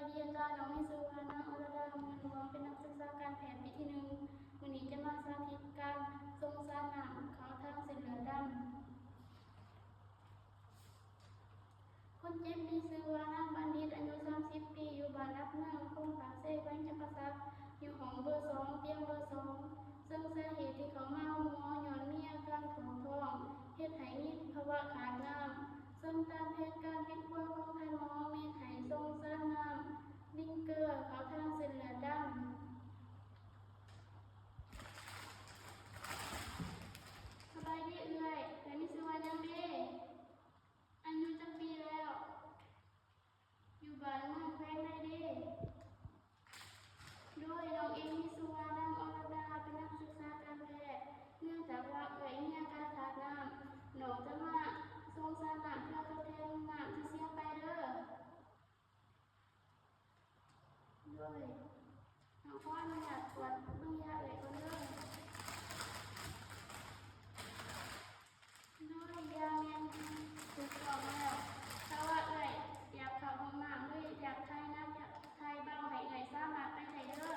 ສະບາຍດີອາຈານ, ນ້ອງມີຊື່ວ່ານາງ ອອລະດາ ເມືອງຫຼວງ, ເປັນນັກສຶກສາການແພດປີທີໜຶ່ງ. ມື້ນີ້ຈະມາສາທິດການສົ່ງສານນ້ຳເຂົ້າທາງເສັ້ນເລືອດດຳ. ຄົນເຈັບມີຊື່ວ່ານາງ ບັນດິດ ອາຍຸສາມສິບປີ ຢູ່ບ້ານຫຼັກເມືອງ ໂພນປາກເຊ ແຂວງຈຳປາສັກ, ຢູ່ຫ້ອງເບີສອງ ຕຽງເບີສອງ. ເຊິ່ງສາເຫດທີ່ເຂົ້າມາໂຮງໝໍຍ້ອນມີອາການທ້ອງທ້ອງ ເຮັດໃຫ້ມີພາວະຂາດນ້ຳ. ເຊິ່ງຕາມແຜນການວິດຄວາມຂອງທ່ານໝໍ ແມ່ນໃຫ້ສົ່ງສານນ້ຳວິງເກີເຂົ້າທາງເສັ້ນເລືອດດຳ. ສະບາຍດີເອື້ອຍ, ເອື້ອຍມີຊື່ວ່າຫຍັງເດ? ອາຍຸຈັກປີແລ້ວ? ຢູ່ບ້ານເມືອງແຂວງໃດເດ? ໂດຍ, ນ້ອງເອງມີຊື່ວ່ານາງ ອອລະດາ ເປັນນັກສຶກສາການແພດ. ເນື່ອງຈາກວ່າເອື້ອຍມີອາການຂາດນ້ຳ, ນ້ອງຈະມາສົ່ງສານນ້ຳເພື່ອທົດແທນນ້ຳທີ່ເສຍໄປເດີ. ໂດຍ, ນ້ອງຂໍອະນຸຍາດກວດເບິ່ງຢາເອື້ອຍກ່ອນເດີ. ໂດຍ, ຢາແມ່ນຖືກຕ້ອງແລ້ວ. ຖ້າວ່າເອື້ອຍຢາກເຂົ້າຫ້ອງນ້ຳ ຫຼື ຢາກຖ່າຍໜັກ ຢາກຖ່າຍເບົາ ໃຫ້ເອື້ອຍສາມາດໄປໄດ້ເດີ. ໂ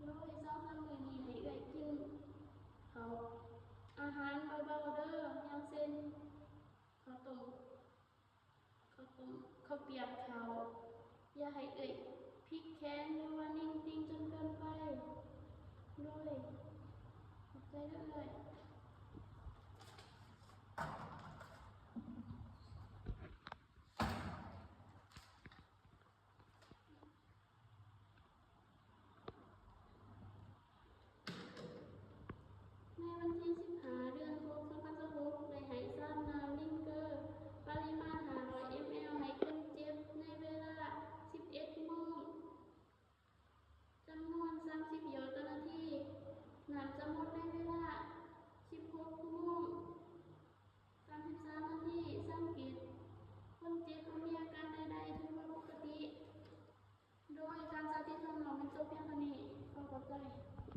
ໂດຍ ເຊົ້າມື້ນີ້ໃຫ້ເອື້ອຍກິນເຂົ້າ ອາຫານເບົາໆເດີ ຢ່າງເຊັ່ນ ເຂົ້າຕົ້ມ ເຂົ້າຕົ້ມ ເຂົ້າປຽກເຂົ້າ ຢ່າໃຫ້ເອື້ອຍພິກແຂນ ຫຼືວ່າເໜັງຕີງຈົນເກີນໄປ. ໂດຍ ຂອບໃຈເດີເອື້ອຍ.